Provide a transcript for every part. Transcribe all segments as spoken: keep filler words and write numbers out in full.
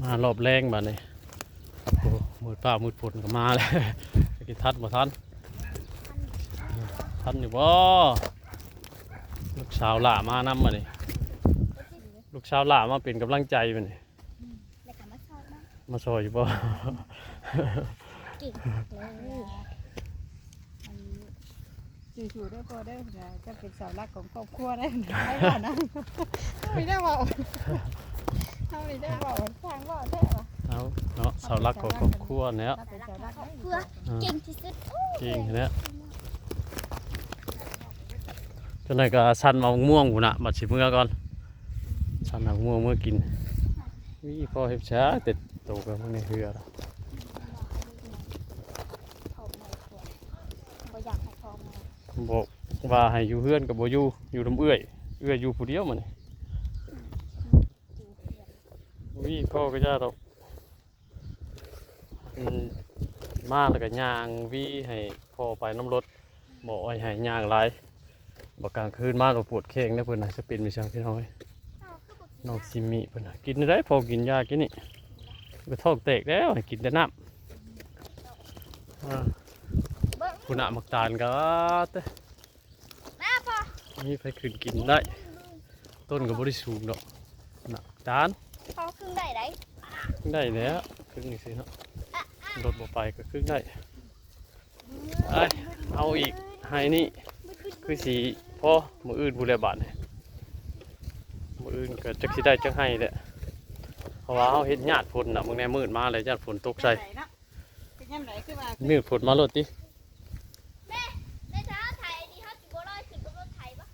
มารอบแลงบัดนี้ โอ้ มืดฟ้ามืดฝนก็มาแล้ว สิทันบ่ทัน ทันอยู่บ่ ลูกสาวหล่ามานำบัดนี้ ลูกสาวหล่ามาเป็นกำลังใจบัดนี้ แล้วก็มาซอยบ้าง มาซอยอยู่บ่ เก่งเลย อันนี้สู้ๆเด้อพ่อเด้อนะจะเป็นเสาหลักของครอบครัวได้นะไม่ว่านะไม่ได้ว่าเขาไม่ได้ว่าทางว่าแท้ว่ะ เอาเนาะ เสาหลักของครอบครัวแล้ว ถ้าเป็นเสาหลักได้ เพื่อเก่งที่สุด จริงแล้ว จังได๋ก็สั่นเอาม่วงพุ้นน่ะ บัดสิเมือก่อน สั่นเอาม่วงเมือกิน วิพ่อเฮ็ดช้า แต่โตกันพวกนี้เฮือ บ่อยากให้พ่อมา บอกว่าให้อยู่เฮือนก็บ่อยู่ อยู่นำเอื้อย เอื้อยอยู่ผู้เดียวมื้อนี้ วิพ่อก็ย่าดอก อืม มาแล้วก็ย่างวิให้พ่อไปนำรถ บ่ให้ย่างหลาย บัดกลางคืนมาก็ปวดแข้งเด้อเพิ่นน่ะ จะเป็นไปซั่นพี่น้องเอ้ย น้องซิมมี่เพิ่นน่ะ กินได้พอกินยากินนี่ ก็ท้องแตกแล้ว ให้กินแต่น้ำ อ่า พุ้นน่ะ หมากตาลก็เต้ มาพ่อ มีไผขึ้นกินได้ ต้นก็บ่ได้สูงดอก น่ะ ตาล พ่อครึ่งได้ได ได้แล้ว ครึ่งนี่สิเนาะ รถบ่ไปก็ครึ่งได้ ไป เอาอีก ให้นี่ คือสิพอ มื้ออื่นพุ้นแหละบาดนี้ มื้ออื่นก็จักสิได้จักให้แหละ เพราะว่าเฮาเฮ็ดหยาดฝนน่ะ มื้อแน่มืดมาแล้วหยาดฝนตกใส่ เป็นยังไงคือว่า มืดฝนมาโลดติ ในเช้าไถนี่เขาสิบ่ลอยขึ้นกับรถไถปะ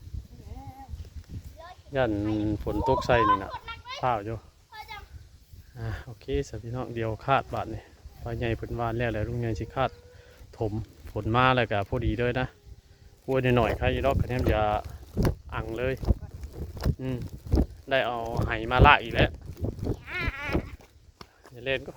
ย่านฝนตกใส่นี่น่ะ ฟ้าวอยู่ พ่อจัง อ่า โอเค สะพี่น้อง เดี๋ยวคาดบาดนี่ พ่อใหญ่เพิ่นหว่านแล้ว แล้วลุงใหญ่สิคาดถม ฝนมาแล้วก็พอดีเลยนะ กล้วยน้อยๆ ใครอยู่ดอก คะแนนอย่าอังเลย อืม ได้เอาไหมาลากอีกแล้ว อย่าเล่นก็